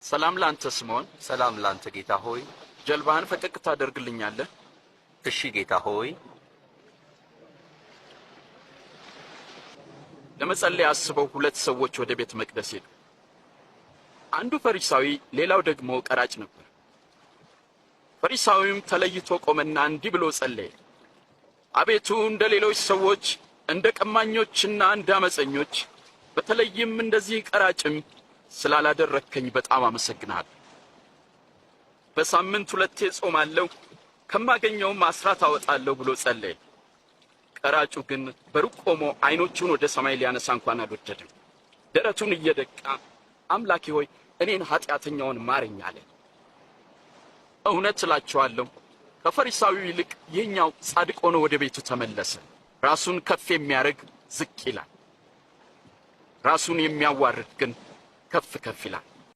ሰላም ላንተ ስምዖን። ሰላም ላንተ ጌታ ሆይ። ጀልባህን ፈቀቅ ታደርግልኛለህ? እሺ ጌታ ሆይ። ለመጸለይ አስበው ሁለት ሰዎች ወደ ቤተ መቅደስ ሄዱ። አንዱ ፈሪሳዊ፣ ሌላው ደግሞ ቀራጭ ነበር። ፈሪሳዊውም ተለይቶ ቆመና እንዲህ ብሎ ጸለየ። አቤቱ፣ እንደ ሌሎች ሰዎች፣ እንደ ቀማኞችና እንደ አመፀኞች፣ በተለይም እንደዚህ ቀራጭም ስላላደረግከኝ በጣም አመሰግንሃለሁ። በሳምንት ሁለቴ ጾማለሁ፣ ከማገኘውም አስራት አወጣለሁ ብሎ ጸለየ። ቀራጩ ግን በሩቅ ቆሞ ዓይኖቹን ወደ ሰማይ ሊያነሳ እንኳን አልወደደም። ደረቱን እየደቃ አምላኬ ሆይ፣ እኔን ኃጢአተኛውን ማረኝ አለ። እውነት እላችኋለሁ፣ ከፈሪሳዊው ይልቅ ይህኛው ጻድቅ ሆኖ ወደ ቤቱ ተመለሰ። ራሱን ከፍ የሚያደርግ ዝቅ ይላል፣ ራሱን የሚያዋርድ ግን ከፍ ከፍ ይላል።